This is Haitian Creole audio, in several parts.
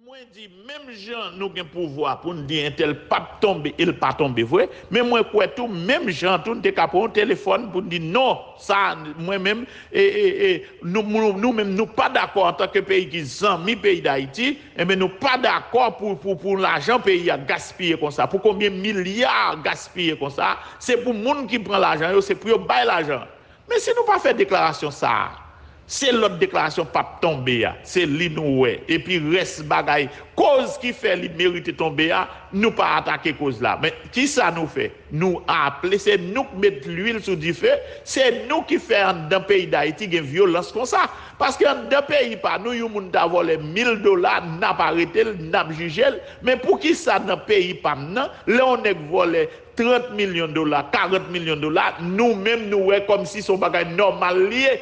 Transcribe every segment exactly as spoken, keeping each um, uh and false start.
Mwen di, menm jan nou gen pouvwa pou n di entèl p ap tonbe, e l pa tonbe vre, men mwen kwè tou, menm jan tou, n te ka pran yon telefòn pou n di, non, sa, mwen menm, e, e, e, nou, nou, nou menm, nou pa dakò antanke peyi ki zanmi peyi Dayiti, enben, nou pa dakò pou, pou, pou lajan peyi a gaspiye konsa, pou konbyen milya gaspiye konsa, se pou moun ki pran lajan yo, se pou yo bay lajan. Men si nou pa fè deklarasyon sa a, se lòt deklarasyon p ap tonbe a, se li nou wè. Epi rès bagay, koz ki fè li merite tonbe a, nou pa atake koz la. Men kisa nou fè? Nou aple, se nou k met lwil sou dife, se nou ki fè anndan peyi Dayiti gen vyolans konsa. Paske anndan peyi pa nou, yon moun ta vòlè mil dola, n ap arete l, n ap jije l. Men poukisa nan peyi pa m nan, lè yon nèg vòlè trant milyon dola, karant milyon dola, nou menm nou wè kòmsi se yon bagay nòmal li ye.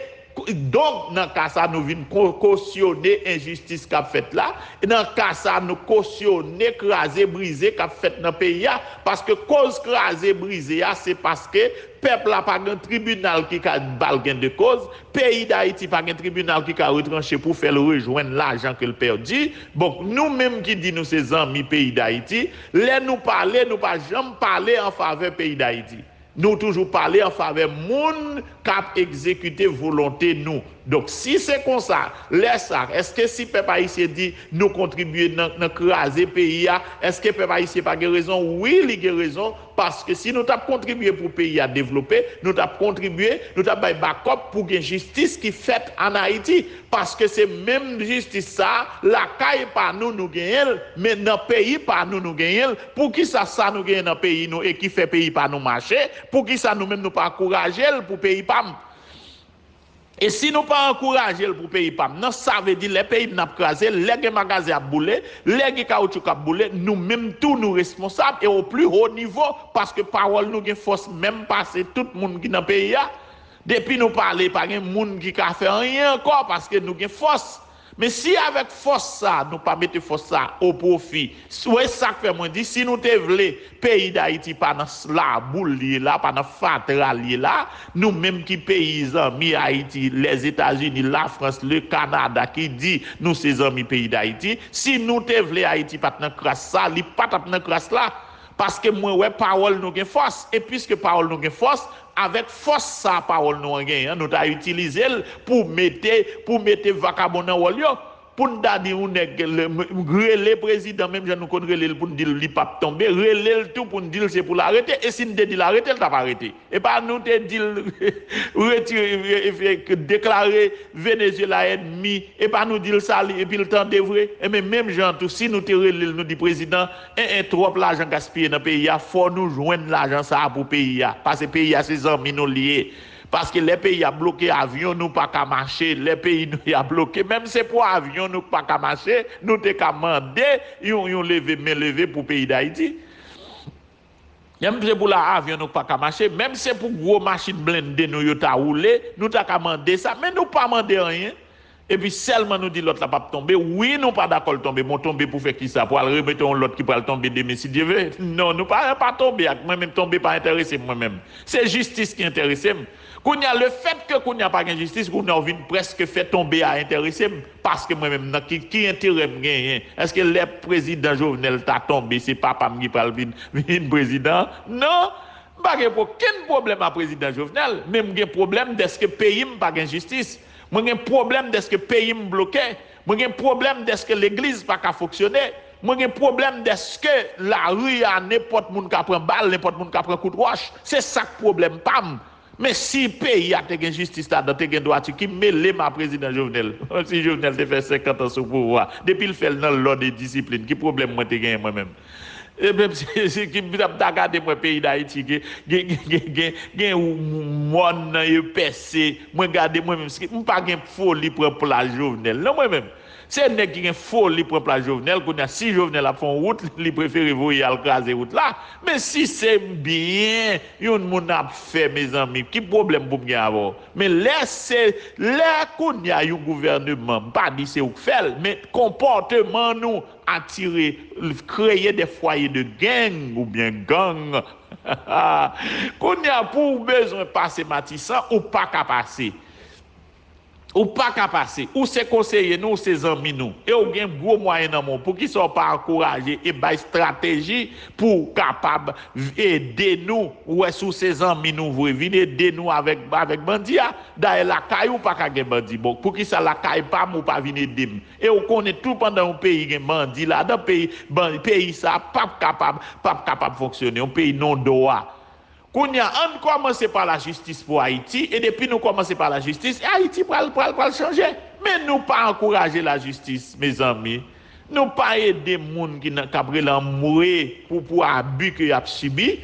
Donk, nan ka sa, nou vin ko-, kosyone enjistis k ap fèt la. Nan ka sa, nou kosyone kraze brize k ap fèt nan peyi a. Paske koz kraze brize a, se paske pèp la pa gen tribinal ki ka ba l gendekoz. Peyi Dayiti pa gen tribinal ki ka retranche pou fè l rejwenn lajan ke l pèdi. Bon, nou menm ki di nou se zanmi peyi Dayiti, lè nou pale, nou pa janm pale an favè peyi Dayiti. Nou toujou pale an favè moun k ap egzekite volonte nou. Donk, si se konsa, lè sa, èske si pèp ayisyen di nou kontribye nan, nan kraze peyi a, èske pèp ayisyen pa gen rezon? Wi, li gen rezon, paske si nou t ap kontribye pou peyi a devlope, nou t ap kontribye, nou t ap bay bakòp pou gen jistis ki fèt ann Ayiti. Paske se menm jistis sa a, lakay pa nou, nou genyen l, men nan peyi pa nou, nou genyen l. Poukisa sa nou genyen nan peyi nou e ki fè peyi pa nou mache, poukisa nou menm nou pa ankouraje l pou peyi pa m? E si nou pa ankouraje l pou peyi pa m nan, sa vle di lè peyi m nan ap kraze, lè gen magazen ap boule, lè gen kawoutchou k ap boule, nou menm tou nou responsab e o pli ho nivo, paske pawòl nou gen fòs menm pase tout moun ki nan peyi a. Depi nou pale, pa gen moun ki ka fè anyen ankò, paske nou gen fòs. Men si avèk fòs sa, nou pa mete fòs sa o pwofi, s-, wè sa k fè mwen di, si nou te vle peyi Dayiti pa nan s-, laboul li ye la, pa nan fatra li ye la, nou menm ki peyi zanmi Ayiti, Lèzetazini, Lafrans, le Kanada, ki di nou se zanmi peyi Dayiti, si nou te vle Ayiti pa t nan kras sa, li pa t ap nan kras la. Paske mwen wè pawòl nou gen fòs, e piske pawòl nou gen fòs, avèk fòs sa pawòl nou an genyen an, nou ta itilize l pou mete, pou mete vakabon nan wòl yo. Pou n ta di yon nèg, le, m, rele prezidan, menm jan nou konn rele l pou n di l li p ap tonbe, rele l tou pou n di l se pou l arete. E si n te di l arete, l t ap arete. E pa nou te di l retire, e, e, e, deklare Venezuela ènmi, e pa nou di l sa li, epi l tande vre. Enben, menm jan tou, si nou te rele l, nou di, prezidan, en, en, twòp lajan gaspiye nan peyi a, fò nou jwenn lajan sa a pou peyi a. Paske peyi a se zanmi nou li ye. Paske lè peyi a bloke, avyon nou pa ka mache, lè peyi nou a bloke, menm se pou avyon nou pa ka mache, nou te ka mande yon, yon leve men leve pou peyi Dayiti. Menm se pou la avyon nou pa ka mache, menm se pou gwo machin blende nou yo ta woule, nou ta ka mande sa, men nou pa mande anyen. Epi sèlman nou di lòt la p ap tonbe. Wi, nou pa dakò l tonbe, men w tonbe pou fè kisa? Pou al remete yon lòt ki pral tonbe demen, si Dye vle? Non, nou pa, pa tonbe ak mwen menm, tonbe pa enterese m mwen menm. Se jistis ki enterese m. Kounye a, lefètke kounye a pa gen jistis, kounye a w vin prèske fè tonbe a enterese m. Paske mwen menm, nan ki, ki enterè m genyen? Èske lè prezidan Jovenel ta tonbe, se papa m ki pral vin, vin prezidan? Non! M pa gen okenn pwoblèm a prezidan Jovenel, men m gen pwoblèm dèske peyi m pa gen jistis. Mwen gen pwoblèm dèske peyi m bloke. Mwen gen pwoblèm dèske legliz pa ka fonksyone. Mwen gen pwoblèm dèske lari a, nenpòt moun ka pran bal, nenpòt moun ka pran kout wòch. Se sa k pwoblèm pa m. Men si peyi a te gen jistis ladan, te gen dwati, ki mele m a prezidan Jovenel? Si Jovenel te fè senkant an sou pouvwa, depi l fè l nan lòd e disiplin, ki pwoblèm mwen te genyen mwen menm? E menm si, si ki m ta gade mwen peyi Dayiti, gen, gen, gen, gen, gen, gen mòn nan yo pèse, mwen gade mwen menm, si m pa gen foli pran plas Jovenel. Non, mwen menm. Se nèg ki gen foli pran plas Jovenel, kounye a, si Jovenel ap fè yon wout, li prefere voye al kraze wout la. Men si se byen yon moun ap fè, mezanmi, ki pwoblèm pou m gen avè w? Men lè se, lè kounye a yon gouvèneman, m pa di se ou k fè l, men konpòteman nou atire, kreye de fwaye de gang oubyen gang. Kounye a, pou w bezwen pase Matisan, ou pa ka pase. Ou pa ka pase. Ou se konseye nou, ou se zanmi nou. E ou gen gwo mwayen nan men w. Poukisa w pa ankouraje e bay estrateji pou w kapab ede nou? Ou wè, si w se zanmi nou vre, vin ede nou avèk, avèk bandi a. Dayè, lakay ou pa ka gen bandi. Bon, poukisa lakay pa m ou pa vin ede m? E ou konnen tou pandan yon peyi gen bandi ladan, peyi, ban- peyi sa p ap kapab, p ap kapab fonksyone. Yon peyi non dwa. Kounye a, ann kòmanse pa lajistis pou Ayiti, e depi nou kòmanse pa lajistis, Ayiti pral, pral, pral chanje. Men nou pa ankouraje lajistis, mezanmi. Nou pa ede moun ki nan, k ap rele anmwe pou, pou abi ke y ap sibi.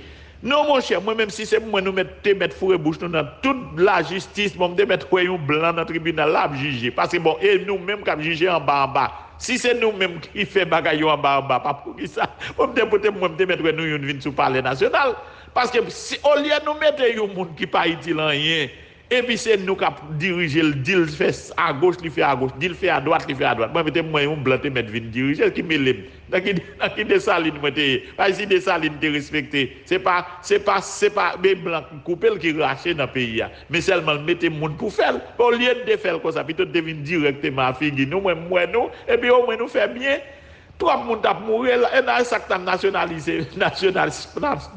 Non, monchè, mwen menm si se pou mwen, nou mèt, te mèt foure bouch nou nan tout lajistis, bon, m te mèt wè yon blan nan tribinal la ap jije. Paske, bon, e nou menm k ap jije anba anba. Si se nou menm ki fè bagay yo anba anba, pa poukisa? Bon, m te, pote mwen, m te mèt wè nou youn vin sou Palè Nasyonal. Paske si, olye nou mete yon moun ki pa itil anyen, epi se nou k ap dirije l, di l fè s- agoch, li fè agoch, di l fè adwat, li fè adwat. Mwen, mete mwen yon blan te mèt vin dirije l, ki mele m? Nan ki, nan ki Desalin mwen te ye? Bay si Desalin te respekte. Se pa, se pa, se pa men blan ki koupe l ki rache nan peyi a. Men sèlman l mete moun pou fè l. Olye n te fè l konsa, pito n te vin dirèkteman a figi nou, mwen m wè nou, epi omwen nou fè byen. Twòp moun t ap mouri, e nan sa k ta nasyonalize, nasyonalis,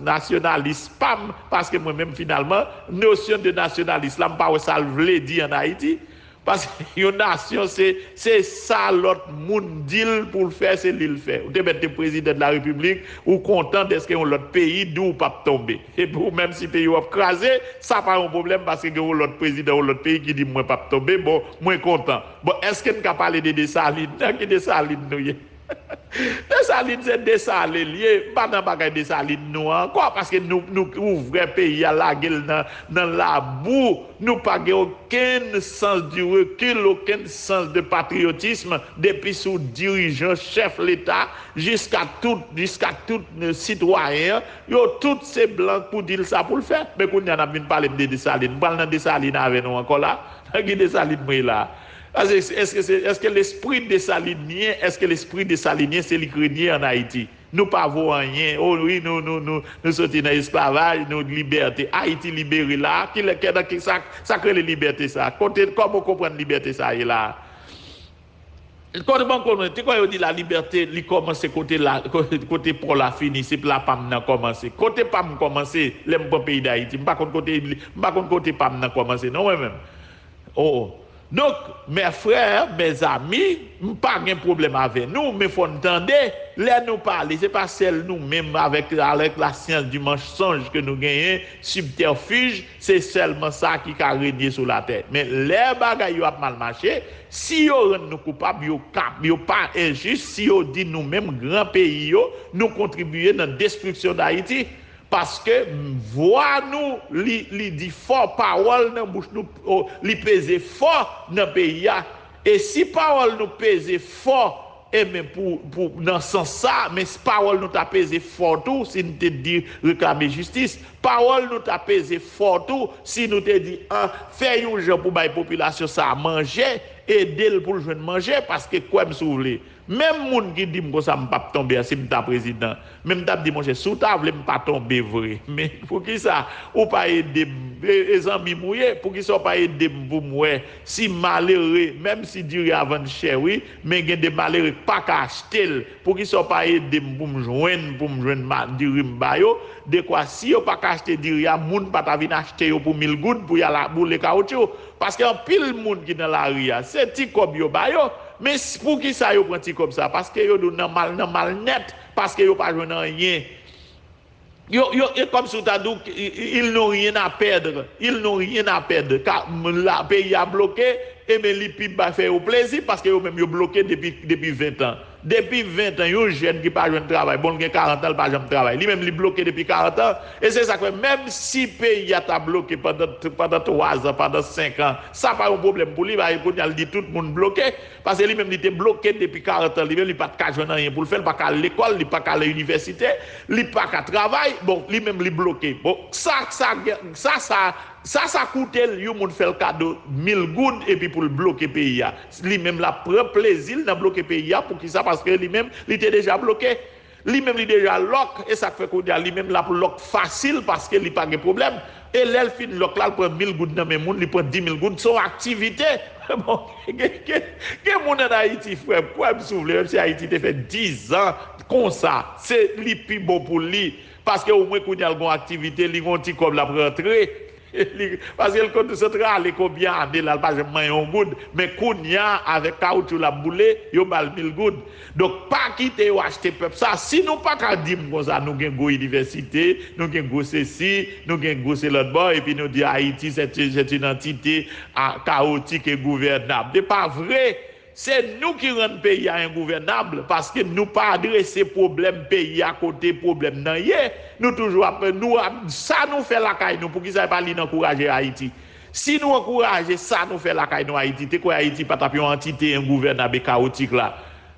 nasyonalis pa m, paske mwen menm finalman, nosyon de nasyonalis la, m pa wè sa l vle di ann Ayiti. Paske yon nasyon, se, se sa lòt moun di l pou l fè, se li l fè. Ou te mèt te prezidan de la repiblik, ou kontan dèske yon lòt peyi di w p ap tonbe. Epi ou menm si peyi w ap kraze, sa pa yon pwoblèm paske gen yon lòt prezidan yon lòt peyi ki di mwen p ap tonbe, bon, mwen kontan. Bon, èske n ka pale de Desalin? Nan ki Desalin nou ye? Desalin se Desale l ye. M pa nan bagay Desalin nou an ankò, paske nou, nou ouvè peyi a, lage l nan, nan labou. Nou pa gen okenn sans du recul, okenn sans de patriotisme, depi sou dirijan, chèf Leta, jiska tout, jiska tout, euh, sitwayen an. Yo tout se blan pou di l sa pou l fè. Men kounye a n ap vin pale m de Desalin. M pral nan Desalin avè nou ankò la. Nan ki Desalin mwen ye la? Paske èske se, èske lespri desalinyen, èske lespri desalinyen se li k renye ann Ayiti? Nou pa vo anyen. O wi, nou, nou, nou, nou soti nan esklavaj, nou libète. Ayiti libere la. Kilè, kè, nan ki, sa, sa k rele libète sa? Kote, kòman w konprann libète sa ye la? Kote ban konnen, te kwè yo di la libète, li kòmanse kote la, kote pò la fini, se la pa m nan kòmanse. Kote pa m kòmanse, lè m pran peyi Dayiti? M pa konn kote, m pa konn kote pa m nan kòmanse, non, mwen menm. Oh, oh. Donk, mes frères, mes amis, m pa gen pwoblèm avè nou, men fò n tande, lè nou pale, se pa sèl nou menm avèk, avèk la science du mensonge ke nou genyen, subterfuge, se sèlman sa ki ka renye sou latè. Men lè bagay yo ap mal mache, si yo rann nou koupab, yo ka, yo pa enjis, si yo di nou menm gran peyi yo, nou kontribiye nan destriksyon Dayiti. Paske vwa nou, li, li di fò, pawòl nan bouch nou, o, li peze fò nan peyi a. E si pawòl nou peze fò, enben, pou, pou, nan sans sa, men si pawòl nou ta peze fò tou, si n te di reklame jistis, pawòl nou ta peze fò tou, si nou te di, an, fè yon jan pou bay popilasyon sa a manje, ede l pou l jwenn manje, paske kwè m si w vle. Menm moun ki di m konsa m p ap tonbe a, si m ta prezidan, men m t ap di, monchè, si w ta vle m pa tonbe vre. Men poukisa ou pa ede m? E, e zanmi m ou ye, poukisa w pa ede m pou m wè si malere, menm si diri a vann chè, wi, men gen de malere k pa ka achte l. Poukisa w pa ede m pou m jwenn, pou m jwenn ma, diri m ba yo? Dekwa, si yo pa ka achte diri a, moun pa ta vin achte yo pou mil goud pou y al a, boule kawotchou. Paske anpil moun ki nan lari a, se ti kòb yo ba yo. Men s- poukisa yo pran ti kòb sa? Paske yo di w nan mal, nan mal nèt, paske yo pa jwenn anyen. Yo, yo, e kòmsi w ta di w, i- i- ils n'ont rien à perdre, ils n'ont rien à perdre. Ka, m- la, peyi a bloke, e men li pi ba fè yo plezi, paske yo menm yo bloke depi, depi ven tan. Depi ven tan, yon jèn ki pa jwenn travay, bon, l gen karant an, l pa janm travay. Li menm, li bloke depi karant an. E se sa k fè, menm si peyi a ta bloke pandan, pandan twa zan, pandan senk an, sa pa yon pwoblèm pou li, paske kounye a l di tout moun bloke. Paske li menm, li te bloke depi karant an. Li menm, li pa t ka jwenn anyen pou l fè. Li pa ka al lekòl, li pa ka al inivèsite, li pa ka travay. Bon, li menm, li bloke. Bon, sa, sa, sa, sa, sa, sa koute l, yon moun fè l kado mil goud epi pou l bloke peyi a. Li menm, l ap pran plezi l nan bloke peyi a. Poukisa? Paske li menm, li te deja bloke. Li menm li deja lòk, e sa k fè kounye a li menm l ap lòk fasil paske li pa gen pwoblèm. E lè l fin lòk la, l pran mil goud nan men moun, li pran dis mil goud, se yon aktivite. Bon, gen, gen, gen moun ann Ayiti, frè m, kwè m si w vle, menm si Ayiti te fè diz an konsa, se li pi bon pou li. Paske omwen kounye a l gen yon aktivite, li gen yon ti kòb l ap rantre. Li, paske l konn santre ale konbyen ane la, l pa janm manyen yon goud. Men kounye a, avèk kawotchou l ap boule, yo ba l mil goud. Donk, pa kite yo achte pèp sa. Si nou pa ka di m konsa, nou gen gwo inivèsite, nou gen gwo sesi, nou gen gwo se lòt bò, epi nou di Ayiti, c'est, c'est une entité, ah, chaotique et gouvernable. Se pa vre! Se nou ki rann peyi a engouvènab, paske nou pa adrese pwoblèm peyi a kote pwoblèm nan ye. Nou toujou ap, nou ap, sa nou fè lakay nou, poukisa e pa li n ankouraje Ayiti? Si nou ankouraje sa nou fè lakay nou Ayiti, te kwè Ayiti pa t ap yon antite engouvènab e kawotik la.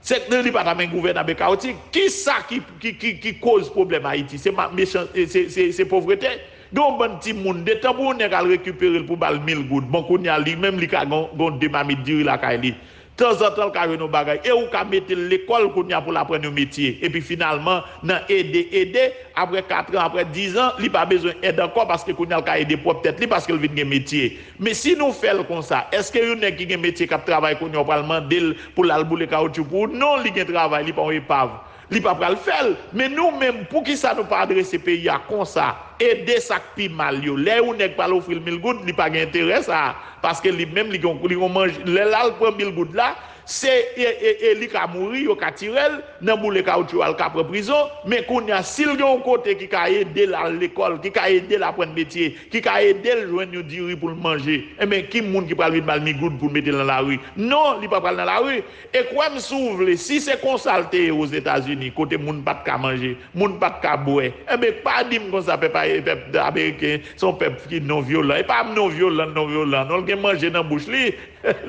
Se li pa t ap engouvènab e kawotik. Kisa ki, ki, ki, ki koz pwoblèm Ayiti? Se ma, mechan, se, se, se povrete. Gen yon bann timoun, detan pou yon nèg al rekipere l pou ba l mil goud, bon, kounye a, li menm, li ka gen, gen de mamit diri lakay li. Tanzantan, l ka jwenn yon bagay. E ou ka mete l lekòl kounye a pou l aprann yon metye. Epi finalman, nan ede, ede, apre katran, apre dizan, li pa bezwen èd ankò paske kounye a l ka ede pwòp tèt li paske l vin gen metye. Men si nou fè l konsa, èske yon nèg ki gen metye k ap travay kounye a, ou pral mande l pou l al boule kawotchou pou ou? Non, li gen travay, li pa yon epav. Li pa pral fè l. Men nou menm, poukisa nou pa adrese peyi a konsa? Ede sa k pi mal yo. Lè yon nèg pral ofri l mil goud, li pa gen enterè sa a. Paske li menm, li gen, li gen manje. Lè l al pran mil goud la, se, e, e, e li ka mouri, yo ka tire l, nan boule kawotchou a, l ka pran prizon. Men kounye a, si l gen yon kote ki ka ede l al lekòl, ki ka ede l aprann metye, ki ka ede l jwenn yon diri pou l manje, enben, ki moun ki pral vin ba l mil goud pou l mete l nan lari? Non, li pa pral nan lari. E kwè m si w vle, si se konsa l te ye Ozetazini, kote moun pa t ka manje, moun pa t ka bwè, enben, pa di m konsa pèp, pèp ameriken se yon pèp ki non vyolan. E pa non vyolan, non vyolan, non, l gen manje nan bouch li.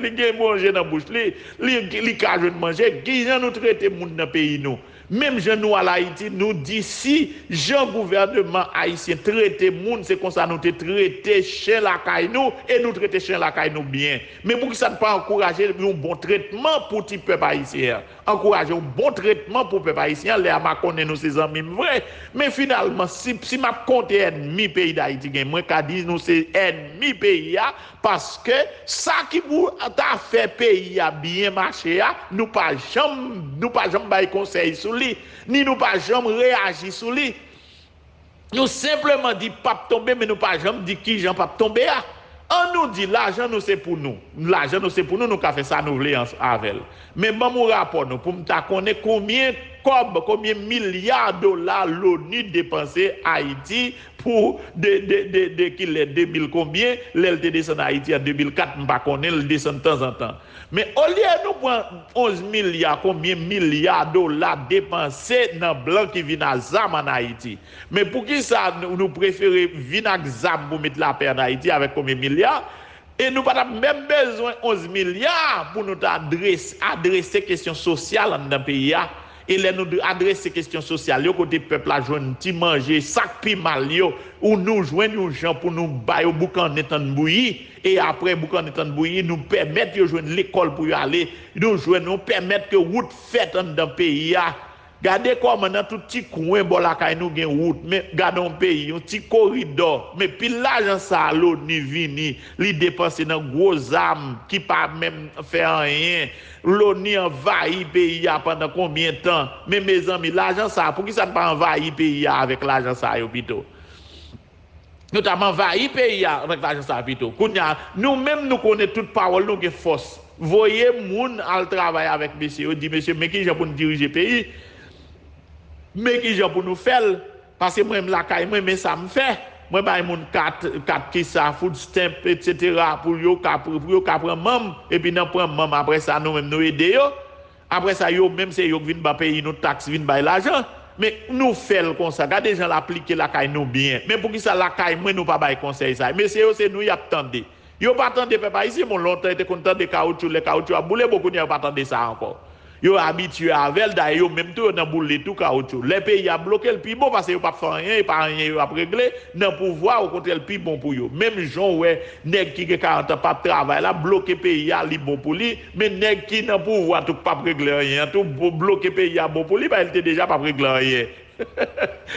Li gen manje nan bouch li. Li, li ka jwenn manje. Kijan nou trete moun nan peyi nou? Menm jan nou al Ayiti, nou di si jan gouvènman ayisyen trete moun, se konsa nou te trete chen lakay nou, e nou trete chen lakay nou byen. Men poukisa n pa ankouraje yon bon tretman pou ti pèp ayisyen an? Ankouraje yon bon tretman pou pèp ayisyen an, lè a m a konnen nou se zanmi m vre. Men finalman, si, si m ap konte ènmi peyi Dayiti gen, mwen ka di nou se ènmi peyi a, paske sa ki pou ta fè peyi a byen mache a, nou pa janm, nou pa janm bay konsèy sou li, ni nou pa janm reyaji sou li. Nou senpleman di p ap tonbe, men nou pa janm di kijan p ap tonbe a. An nou di, lajan nou se pou nou. Lajan nou se pou nou, nou ka fè sa nou vle avè l. Men ban m yon rapò nou, pou m ta konnen konbyen kòb, konbyen milya dola Loni depanse Ayiti pou de, de, de, de kilè, de mil konbyen, lè l te desann Ayiti an de mil kat, m pa konnen, l desann tanzantan. Men olye nou pran onz milya, konbyen milya dola depanse nan blan ki vin a zam ann Ayiti? Men poukisa nou, nou prefere vin ak zam pou met lapè ann Ayiti avèk konbyen milya? E nou pa t ap menm bezwen onz milya pou nou ta adrese, adrese kesyon sosyal anndan peyi a. E lè nou adrese kesyon sosyal yo, kote pèp la jwenn ti manje, sa k pi mal yo, ou nou jwenn yon jan pou nou ba yo boukannen tann bouyi, e apre boukannen tann bouyi, nou pèmèt yo jwenn lekòl pou yo ale, nou jwenn, nou pèmèt ke wout fèt anndan peyi a. Gade kòman nan tout ti kwen bò lakay nou gen wout, men gade yon peyi, yon ti koridò, men pil lajan sa a Loni vini, li depanse nan gwo zam ki pa menm fè anyen. Loni anvayi peyi a pandan konbyen tan? Men mezanmi, lajan sa a, poukisa n pa anvayi peyi a avèk lajan sa yo pito? Nou t ap anvayi peyi a avèk lajan sa a pito. Kounye a, nou menm nou konnen tout pawòl nou gen fòs. Voye moun al travay avèk mesye yo, di mesye, men kijan pou n dirije peyi, men kijan pou nou fè l. Paske mwen menm lakay mwen, men sa m fè. Mwen bay moun kat, kat kisa, food stamp, etsetera, pou yo ka, pou yo ka pran manm, epi nan pran manm, apre sa, nou menm nou ede yo. Apre sa, yo menm se yo k vin ban peyi nou taks, vin bay lajan. Men nou fè l konsa. Gade jan l aplike lakay nou byen. Men poukisa lakay mwen nou pa bay konsèy sa? Mesye yo, se nou y ap tande. Yo pa tande pèp ayisyen, bon, lontan yo te konn tande kawotchou, lè kawotchou ap boule, bon, kounye a yo pa tande sa ankò. Yo abitye avè l, dayè yo menm tou yo nan boule tou kawotchou. Lè peyi a bloke, l pi bon, paske yo p ap fè anyen, e pa anyen yo ap regle nan pouvwa, okontrè, l pi bon pou yo. Menm jan w wè nèg ki gen karant an p ap travay la, bloke peyi a, li bon pou li, men nèg ki nan pouvwa tou k p ap regle anyen an tou, blo- bloke peyi a bon pou li, paske l te deja p ap regle anyen.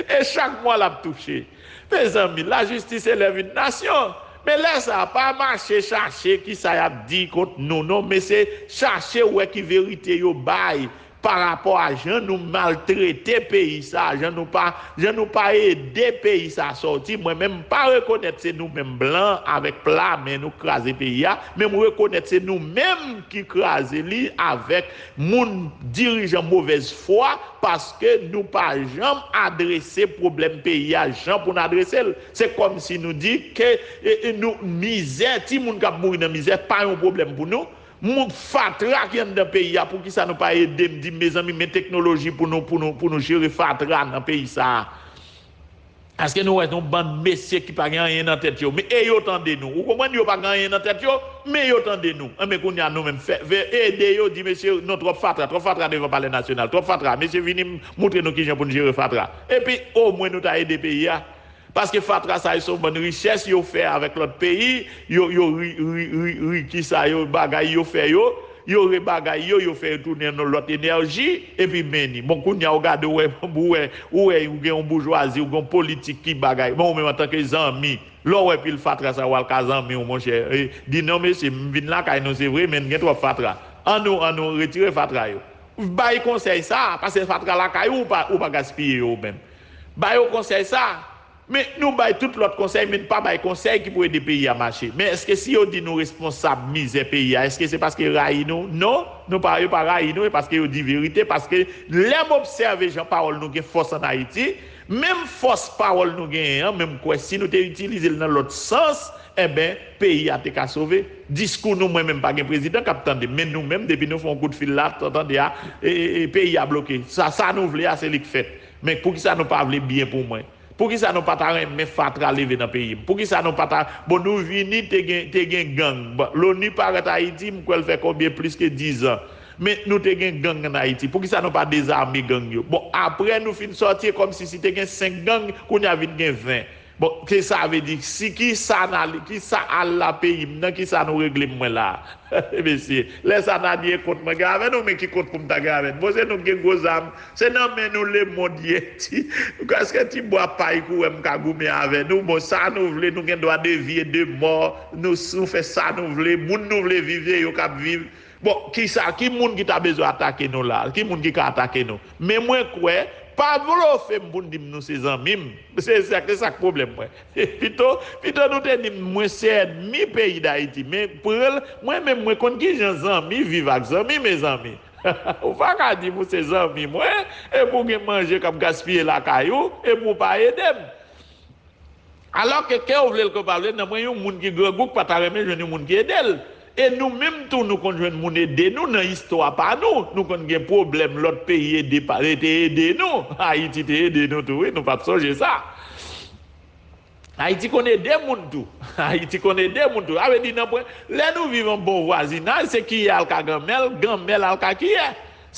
E chak mwa l ap touche. Mezanmi, la justice élève une nation. Men lè sa a, pa mache chache kisa y ap di kont nou, non, men se chache wè ki verite yo bay pa rapò a jan nou maltrete peyi sa a, jan nou pa, jan nou pa ede peyi sa a sòti. Mwen menm, m pa rekonèt se nou menm blan avèk pla men nou kraze peyi a, men m rekonèt se nou menm ki kraze li avèk moun dirijan movèz fwa, paske nou pa janm adrese pwoblèm peyi a jan pou n adrese l. Se kòmsi nou di ke e, e, nou, mizè, timoun k ap mouri nan mizè pa yon pwoblèm pou nou. Moun fatra ki anndan peyi a, poukisa nou pa ede m, di m, mezanmi, men teknoloji pou nou, pou nou, pou nou jere fatra nan peyi sa a? Paske nou wè yon bann mesye ki pa gen anyen nan tèt yo. Men e yo tande nou. Ou konprann, yo pa gen anyen nan tèt yo, men yo tande nou. Enben kounye a nou menm fè, fè ede yo, di mesye, non, twòp fatra, twòp fatra devan Palè Nasyonal, twòp fatra, mesye vini m moutre nou kijan pou n jere fatra. Epi omwen nou ta ede peyi a. Paske fatra sa yo se yon bann richès yo fè avèk lòt peyi, yo, yo ri, ri, ri, ri, kisa yo, bagay yo fè yo, yo rebagay yo, yo fè yo tounen nan lòt enèji, epi men ni. Bon, kounye a ou gade, ou wè, ou wè, ou wè, ou gen yon boujwazi, ou gen yon politik ki bagay. Bon, ou menm antanke zanmi, lè w wè pil fatra sa, w al ka zanmi w, monchè. E, di, non, mesye, m vin lakay nou, se vre, men n gen twòp fatra. Ann nou, ann nou retire fatra yo. Bay konsèy sa, paske fatra lakay ou, ou pa, ou pa gaspiye yo ou menm. Ba yo konsèy sa. Men nou bay tout lòt konsèy, men n pa bay konsèy ki pou ede peyi a mache. Men èske si yo di nou responsab mizè peyi a, èske se paske yo rayi nou? Non, nou pa, yo pa rayi nou, e paske yo di verite, paske lè m obsève jan pawòl nou gen fòs ann Ayiti, menm fòs pawòl nou genyen an, men m kwè si nou te itilize l nan lòt sans, enben, peyi a te ka sove. Diskou nou, mwen menm, pa gen prezidan k ap tande m, men nou menm, depi nou fè yon kout fil la, tande a, e, e, e, peyi a bloke. Sa, sa nou vle a, se li k fèt. Men poukisa nou pa vle byen pou mwen? Poukisa nou pa ta renmen fatra leve nan peyi m? Poukisa nou pa ta, bon, nou vini, te gen, te gen gang. Bon, Loni parèt Ayiti, m kwè l fè konbyen, plis ke diz an. Men nou te gen gang ann Ayiti. Poukisa nou pa dezame gang yo? Bon, apre nou fin sòti, e kòmsi si te gen senk gang, kounye a vin gen ven. Bon, ke sa vle di, si ki sa n ale, ki sa al la peyi m nan, ki sa nou regle m mwen la a? Mesye, lè sa n a di e kont mwen gen avè nou, men ki kont pou m ta gen avè n? Bon, se nou k gen gwo zam, se nan men nou lemonn ye. Ti, èske ti bwa pay kou wè m ka goumen avè nou? Bon, sa nou vle, nou gen dwa de vi e de mò, nou, nou fè sa nou vle, moun nou vle viv, se yo k ap viv. Bon, kisa, ki moun ki ta bezwen atake nou la? Ki moun ki ka atake nou? Men mwen kwè, pa blofe m pou n di m nou se zanmi m. Se sa, se sa k pwoblèm mwen. Pito, pito nou te di m mwen se ènmi peyi Dayiti. Men pou rel, mwen menm mwen konn kijan zanmi viv ak zanmi, mezanmi. Ou pa ka di m ou se zanmi mwen, epi w gen manje k ap gaspiye lakay ou, epi w pa ede m. Alò ke, ke w vle l ke w pa vle l, nan mwen yon moun ki grangou k pa ta renmen jwenn yon moun ki ede l. E nou menm tou, nou konn jwenn moun ede nou nan istwa pa nou. Nou konn gen pwoblèm, lòt peyi ede pa, te ede nou. Ayiti te ede nou tou, wi, nou p ap sonje sa. Ayiti konn ede moun tou. Ayiti konn ede moun tou. Sa vle di, nan pwen, lè nou viv an bon vwazinaj, se kiyè al ka ganmèl, ganmèl al ka kiyè.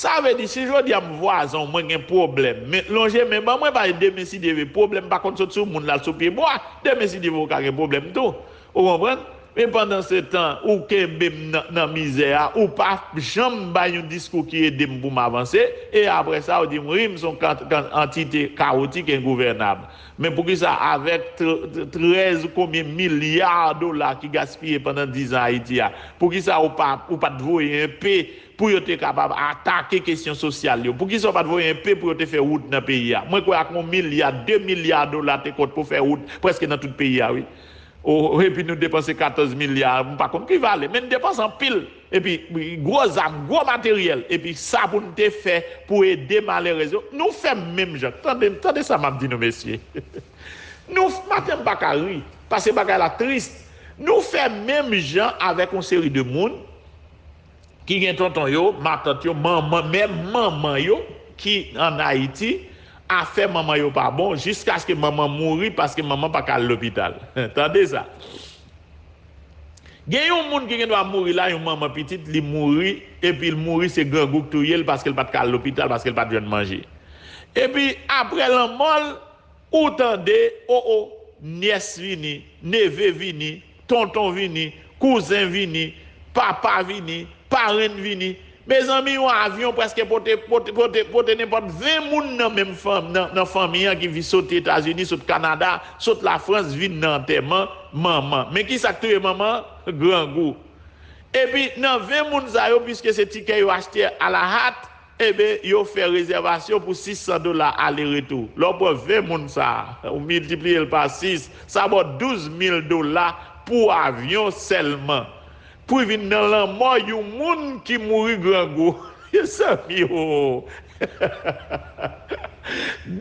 Sa vle di, si jodi a m vwazen w, mwen gen pwoblèm, men lonje men ban mwen, paske demen si Dye vle, pwoblèm pa konn sot sou moun l al sou pye bwa. Demen si Dye vle, ou ka gen pwoblèm tou. Ou konprann? Men pandansetan, ou kenbe m nan, nan mizè a, ou pa janm bay yon diskou ki ede m pou m avanse, e apre sa, ou di m, wi, m se yon kan-, kan-, antite kawotik, engouvènab. Men poukisa, avèk tr-, trèz konbyen milya dola ki gaspiye pandan diz an Ayiti a, poukisa ou pa, ou pa t voye enpe pou yo te kapab atake kesyon sosyal yo? Poukisa yo pa t voye enpe pou yo te fè wout nan peyi a? Mwen kwè ak yon milya, de milya dola te kont pou fè wout prèske nan tout peyi a, wi. O, epi nou depanse katòz milya, m pa konn ki valè, men n depanse anpil. Epi, gwo zam, gwo materyèl, epi sa pou n te fè pou ede malerèz yo, nou fè menm jan. Tande, tande sa m ap di nou, mesye. Nou, maten m pa ka ri, paske bagay la tris. Nou fè menm jan avèk yon seri de moun ki gen tonton yo, matant yo, manman, menm manman yo ki ann Ayiti, afè manman yo pa bon, jiskaske manman mouri paske manman pa ka al lopital. Tande sa. Gen yon moun ki gendwa mouri la, yon manman pitit, li mouri, epi l mouri, se grangou k touye l paske l pa t ka al lopital, paske l pa t jwenn manje. Epi, apre lanmò l, ou tande, o, o, nyès vini, neve vini, tonton vini, kouzen vini, papa vini, parenn vini. Mezanmi, yon avyon prèske pote, pote, pote, pote nenpòt ven moun nan menm fanm, nan, nan fanmi an ki vi soti Etazini, sot Kanada, sot Lafrans, vin nan antèman manman. Men ki sa k touye manman? Grangou. Epi, nan ven moun sa yo, piske se tikè yo achte alahat, eben, yo fè rezèvasyon pou sis san dola ale retou. Lè w pran ven moun sa a, ou miltipliye l pa sis, sa ba w douz mil dola pou avyon sèlman. Pou vin nan lanmò yon moun ki mouri grangou. Mezanmi, o!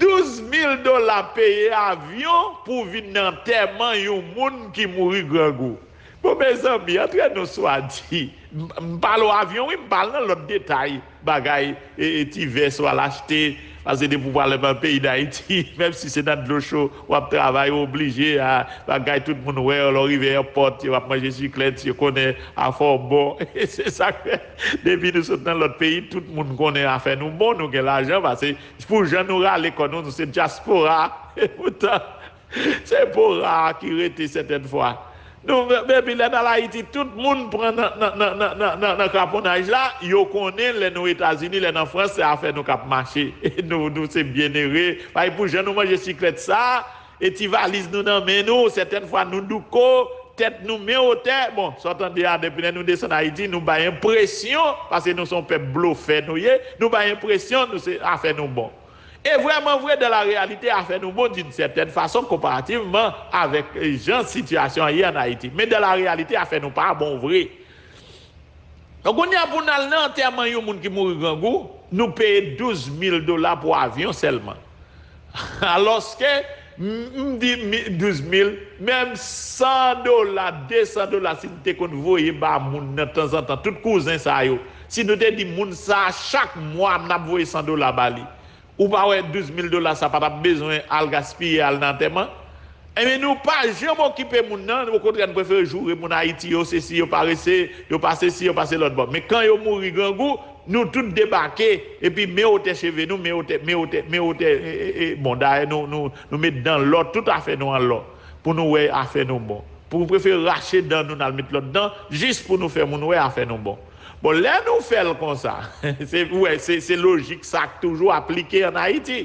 Douz mil dola peye avyon pou vin nan antèman yon moun ki mouri grangou. Bon, mezanmi, antre nou swa di, m m pale w avyon, wi, m pale nan lòt detay, bagay, e, e ti vè swa l achte, paske depi w pral nan peyi Dayiti, menm si se nan dlo cho w ap travay, ou oblije, a, bagay tout moun wè, lè w rive èpòt, yo ap manje siklèt, yo konnen afè w bon. E se sa k fè, depi nou sot nan lòt peyi, tout moun konnen afè nou bon, nou gen lajan, paske pou jan nou rale kò nou, nou se dyaspora, e poutan, se pora a ki rete sètèn fwa. Nou, epi lè n al Ayiti, tout moun pran nan, nan, nan, nan, nan, nan, nan kraponnaj la, yo konnen lè nou Etazini, lè n an Frans, se afè nou k ap mache. Nou, nou se byennere. Bay pou jan nou manje siklèt sa, e ti valiz nou nan men nou, sètèn fwa nou douko, tèt nou men wotè. Bon, sa w tande a, depi lè nou desann Ayiti, nou bay enpresyon, paske nou se yon pèp blofè nou ye, nou bay enpresyon, nou se afè nou bon. E vrèman vre, dans la réalité, afè nou bon d'une certaine façon, konparativman avèk, eh, jan sitiyasyon an ye ann Ayiti. Men dans la réalité, afè nou pa bon vre. Donk, kounye a pou n al nan antèman yon moun ki mouri grangou, nou peye douz mil dola pou avyon sèlman. Alòske, m, m di mi, douz mil, menm san dola, de san dola, si n te konn voye ba moun nan tanzantan, tout kouzen sa yo, si nou te di moun sa a chak mwa, n ap voye san dola ba li. Ou pa wè douz mil dola sa pa t ap bezwen al gaspiye al nan antèman? Ebyen, nou pa janm okipe moun nan, okontrè, nou prefere joure moun Ayiti yo, sesi, yo parese, yo pa sesi, yo pase lòt bò. Men kan yo mouri grangou, nou tout debake, epi men wotè cheve nou, men wotè, men wotè, men wotè, e, e, e, bon, dayè, nou, nou, nou met dan lò, tout afè nou an lò, pou nou wè afè nou bon. Pou nou prefere rache dan nou, n al met lòt dan, jis pou nou fè moun wè afè nou bon. Bon, lè nou fè l konsa, se, ou wè, se, se lojik sa k toujou aplike ann Ayiti.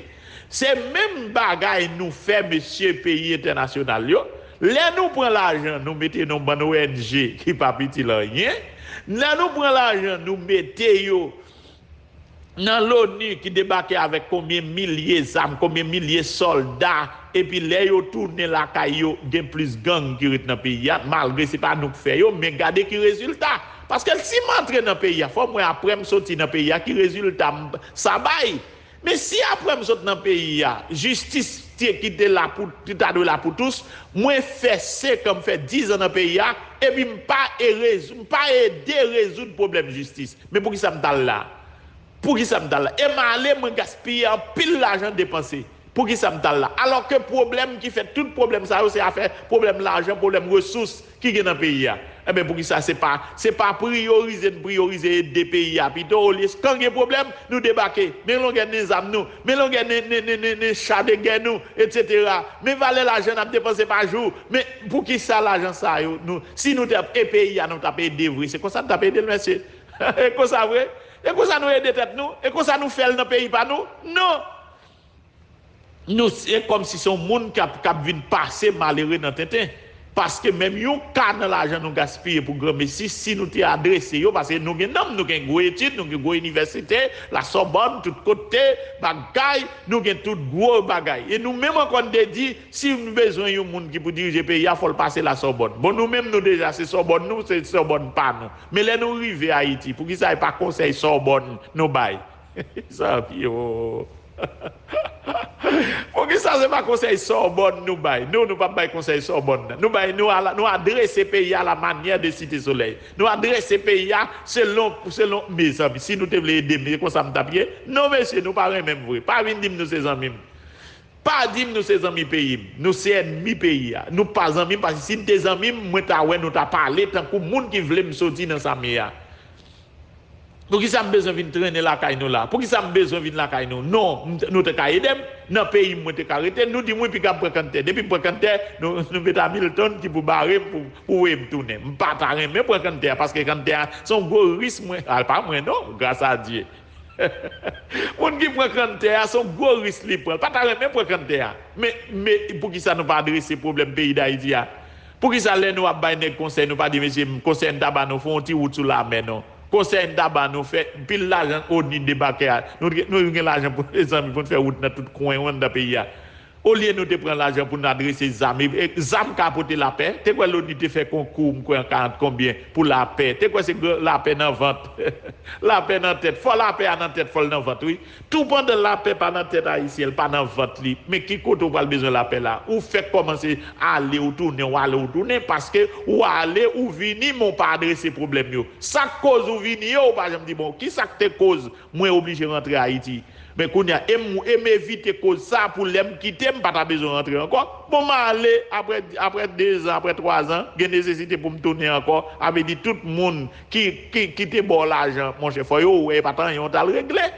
Se menm bagay nou fè mesye peyi entènasyonal yo. Lè nou pran lajan, nou mete nan bann O N G ki p ap itil anyen. Lè nou pran lajan, nou mete yo nan loni ki debake avèk konbyen milye zam, konbyen milye sòlda, epi lè yo tounen lakay yo, gen plis gang ki ret nan peyi a, malgre se pa nou k fè yo, men gade ki rezilta. Paske si m antre nan peyi a, fò m wè apre m soti nan peyi a, ki rezilta m, sa bay. Men si apre m sot nan peyi a, jistis te, ki te la pou, ki ta dwe la pou tous, mwen fè senk an, m fè diz an nan peyi a, epi m pa e rezo-, m pa ede rezoud pwoblèm jistis. Men poukisa m t al la? Poukisa m t al la? E m ale, mwen gaspiye anpil lajan depanse. Poukisa m t al la? Alòske pwoblèm ki fè tout pwoblèm sa yo, se afè pwoblèm lajan, pwoblèm resous ki gen nan peyi a. Enben, poukisa se pa, se pa priyorize n priyorize ede peyi a pito, olye kan gen pwoblèm, nou debake. Men longè nen zam nou, men longè nen, nen, nen, nen, nen cha de gè nou, etsetera. Men valè lajan n ap depanse pa jou. Men poukisa lajan sa yo, nou, si nou te ap e peyi a, nou t ap ede vre, se konsa n t ap ede l, mesye. E konsa vre? E konsa nou ede tèt nou? E konsa nou fè l nan peyi pa nou? Non! Nou, se kòmsi se yon moun k ap, k ap vin pase malere nan tenten. Paske menm yon ka nan lajan nou gaspiye pou granmesi, si nou te adrese yo, paske nou gen nanm, nou gen gwo etid, nou gen gwo inivèsite, Lasòbòn, tout kote, bagay, nou gen tout gwo bagay. E nou menm ankò n te di, si nou bezwen yon moun ki pou dirije peyi a, fò l pase Lasòbòn. Bon, nou menm nou deja se Sòbòn nou, se Sòbòn pa nou. Men lè nou rive Ayiti, poukisa e pa konsèy Sòbòn nou bay? Sa pye, o. Poukisa se pa konsèy Sòbòn nou bay? Nou, nou p ap bay konsèy Sòbòn nan. Nou bay, nou ala, nou adrese peyi a la manyè de Site Solèy. Nou adrese peyi a selon, selon, mezanmi, si nou te vle ede m, e konsa m t ap ye? Non, mesye, nou pa renmen m vre. Pa vin di m nou se zanmi m. Pa di m nou se zanmi peyi m. Nou se ènmi peyi a. Nou pa zanmi m, paske si n te zanmi m, mwen ta wè nou ta pale tankou moun ki vle m soti nan sa m ye a. Poukisa m bezwen vin trennen lakay nou la? Poukisa m bezwen vin lakay nou? Non, m t- nou te ka ede m. Nan peyi m, mwen te ka rete. Nou di m wi, piga m pran kanntè. Depi m pran kanntè, nou, nou met Hamilton ki pou bare m pou, pou voye m tounen. M pa ta renmen pran kanntè a, paske kanntè a se yon gwo risk mwen. A, pa mwen non, gras a Dye. Moun ki pran kanntè a, se yon gwo risk li pran. L pa ta renmen pran kanntè a. Men, men poukisa nou pa adrese pwoblèm peyi Dayiti a? Poukisa lè nou ap bay nèg konsèy, nou pa di, mesye, konsèy n ta ba nou, fè yon ti wout sou lamè non? Konsèy n ta ba nou, fè pil lajan ONI debake a. Nou, nou gen lajan pou, mezanmi, pou n fè wout nan tout kwen anndan peyi a. Olye nou te pran lajan pou n adrese zam, e, e, zam ka pote lapè. Te kwè l'ONU te fè konkou, m kwè an karant konbyen, pou lapè. Te kwè se gran lapè nan vant. Lapè nan tèt. Fò lapè a nan tèt, fò l nan vant, wi. Toupandan lapè pa nan tèt Ayisyen, l pa nan vant li. Men ki kote w pral bezwen lapè la? Ou fèk kòmanse ale ou tounen, ou ale ou tounen, paske ou ale ou vini, men w pa adrese pwoblèm yo. Sa k koz ou vini yo, ou pa janm di, bon, ki sa k te koz mwen oblije rantre Ayiti? Men kounye a, e m, e m evite koz sa pou lè m kite, m pa ta bezwen rantre ankò. Bon, m ale, apre, apre dezan, apre twazan, gen nesesite pou m tounen ankò. A vle di tout moun ki, ki, ki te ba w lajan, monchè, fò yo wè e pa t anyen w t al regle.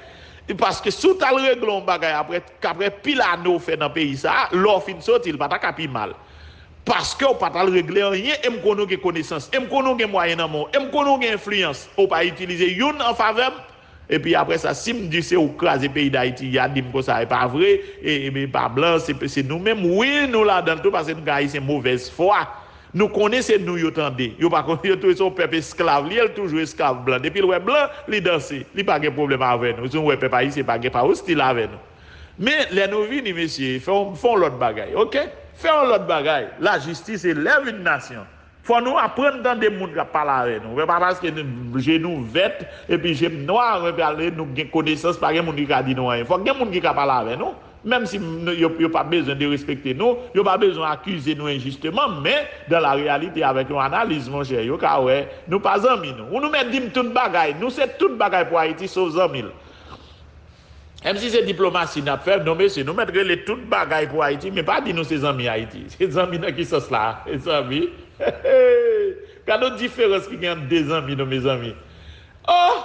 Paske si w t al regle yon bagay apre, k apre pil ane w fè nan peyi sa a, lè w fin soti, l pa ta ka pi mal. Paske w pa t al regle anyen, e m konnen w gen konesans, e m konnen w gen mwayen nan men w, e m konnen w gen enfliyans, ou pa itilize youn an favè m. Epi apre sa, si m di se ou k kraze peyi Dayiti, y a di m konsa, e pa vre, e, e, e pa blan, se, se nou menm. Wi, nou ladan l tou, paske nou gen Ayisyen movèz fwa. Nou konnen se nou yo tande. Yo pa konn, yo tou se yon pèp esklav li ye, l toujou esklav blan. Depi l wè blan, li danse. Li pa gen pwoblèm avè nou. Si nou wè pèp ayisyen pa gen, pa ostil avè nou. Men, lè nou vini, mesye, fè yon, fè yon lòt bagay, oke? Fè yon lòt bagay. Lajistis élève une nation. Fò nou aprann tande moun k ap pale avè nou. Se pa paske nou, je nou vèt, epi je m nwa, epi ale nou gen konesans, pa gen moun ki ka di nou anyen. Fòk gen moun ki ka pale avè nou. Menm si m- yo, yo pa bezwen derespekte nou, yo pa bezwen akize nou enjisteman, men, dans la réalité, avèk yon analiz, monchè, yo ka wè, nou pa zanmi nou. Ou nou mèt di m tout bagay, nou se tout bagay pou Ayiti, sof zanmi l. Menm si se diplomasi n ap fè, non mesye, nou mèt rele tout bagay pou Ayiti, men pa di nou se zanmi Ayiti. Se zanmi nan ki sans la? Se zanmi? Gade yon diferans ki gen ant de zanmi, non, mezanmi. Oh!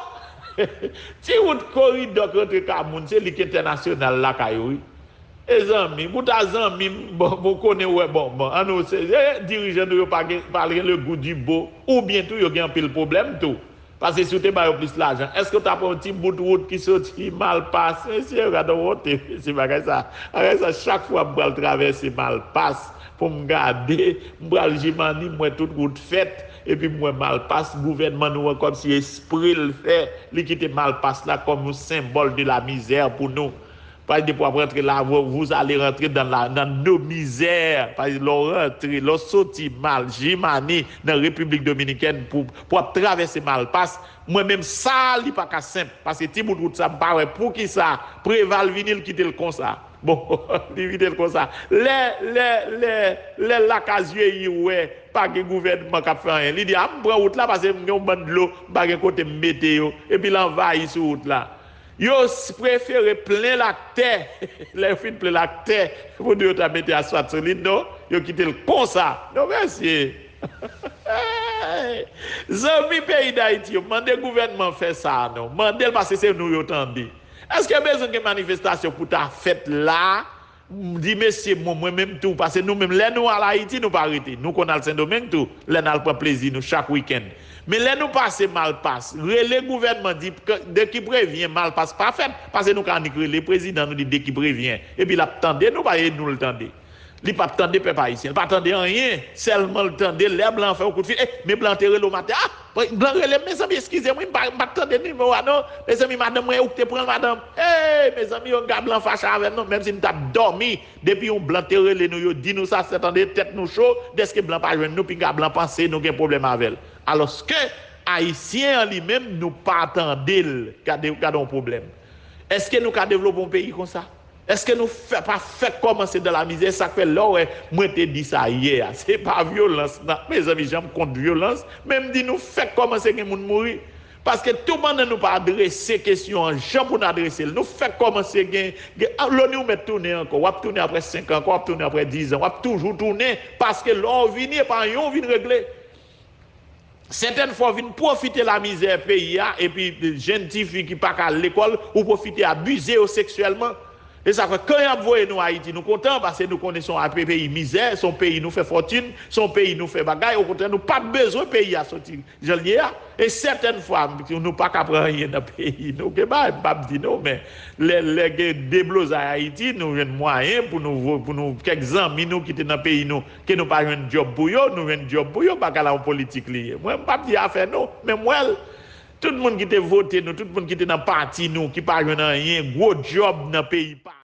Ti wout koridò k rantre ka moun, se li k entènasyonal lakay ou, wi. E zanmi, pou ta zanmi m, bon, bon, konnen, wè, bon, bon, an nou se, e, dirijan nou yo pa gen, pa gen le goût du beau, oubyen tou, yo gen anpil pwoblèm tou. Paske si w te ba yo plis lajan, èske w ta pran yon ti bout wout ki soti Malpas? Mesye, gade yon wonte, mesye, bagay sa, bagay sa, chak fwa m pral travèse Malpas pou m gade, m pral Jimani, m wè tout wout fèt, epi m wè Malpas, gouvènman nou an kòmsi espre l fè, li kite Malpas la kòm yon senbòl de la mizè pou nou. Paske depi w ap rantre la, vous, vous allez rentrer dans la, dans nos misères. Paske lè w rantre, lè w soti mal, Jimani, nan Repiblik Dominikèn, pou, pou w ap travèse Malpas, mwen menm sa, li pa ka senp. Paske ti bout wout sa, m pa wè poukisa Preval vini, l kite l konsa. Bon, li kite l konsa. Lè, lè, lè, lè Lakazyeyi wè, pa gen gouvènman k ap fè anyen. Li di, a, m pran wout la, paske m gen yon bann dlo, m pa gen kote m mete yo. Epi l anvayi sou wout la. Yo s- prefere plen l ak tè. Lè yo fin plen l ak tè, pou di yo ta mete asfalt sou li, non, yo kite l konsa. Non, mesye. Zanmi peyi Dayiti yo, mande gouvènman fè sa, non. Mande l, paske se nou yo tande. Èske bezwen gen manifestasyon pou ta fèt la? M di, mesye, mwen, mwen menm tou, paske nou menm, lè nou al Ayiti, nou pa rete. Nou konn al Sendomeng tou, lè n al pran plezi nou chak wikenn. Men lè nou pase Malpas, rele gouvènman, di, k- de ki prevyen Malpas pa fèt, paske nou ka annik rele prezidan nou, di, de ki prevyen. Epi l ap tande nou, pa e nou l tande. Li p ap tande pèp ayisyen, li pa tande anyen, sèlman l tande lè blan an fè yon kout fil. E, men blan an te rele w maten, a! Blan rele m, mezanmi, eskize m, wi, m pa, m pa t tande nimewo a, non. Mezanmi, madanm mwen, ou k te pran l, madanm. Ey, mezanmi, yon gad blan fache avè m, non. Menm si m t ap dòmi, depi yon blan te rele nou, yo di nou sa, sètande tèt nou cho, dèske blan pa jwenn nou, pinga blan panse nou gen pwoblèm avè l. Alòske, ayisyen an li menm, nou pa tande l. Gade, gade yon pwoblèm. Èske nou ka devlope yon peyi konsa? Èske nou fè, pa fèk kòmanse dans la misère? Sa k fè lè w wè mwen te di sa yè a, se pa vyolans nan. Mezanmi, jan m kont vyolans, men m di nou fèk kòmanse gen moun mouri. Paske toupandan nou pa adrese kesyon an jan pou n adrese l, nou fèk kòmanse gen, gen ah, Loni ou mèt tounen ankò, w ap tounen apre senk an ankò, w ap tounen apre diz an, w ap toujou tounen, paske lè w vini, e pa anyen w vin regle. Sètèn fwa w vin pwofite lamizè peyi a, epi jenn tifi ki pa ka al lekòl, ou pwofite abize yo seksyèlman. E sa fè, kan y ap voye nou Ayiti, nou kontan, paske nou konnen se yon peyi mizè, se yon peyi nou fè fòtin, se yon peyi nou fè bagay. Okontrè, nou pa t bezwen peyi a soti jan l ye a. E sètèn fwa, nou pa ka pran anyen nan peyi nou. Gen bagay m p ap di non, men lè, lè gen deblozay Ayiti, nou jwenn mwayen pou nou, vo- pou nou, kèk zanmi nou ki te nan peyi nou, ke nou pa jwenn djòb pou yo, nou jwenn djòb pou yo, bagay la yon politik li ye. Mwen, m p ap di afè nou, men m wè l. Tout moun ki te vote nou, tout moun ki te nan pati nou, ki pa jwenn anyen, gwo djòb nan peyi pa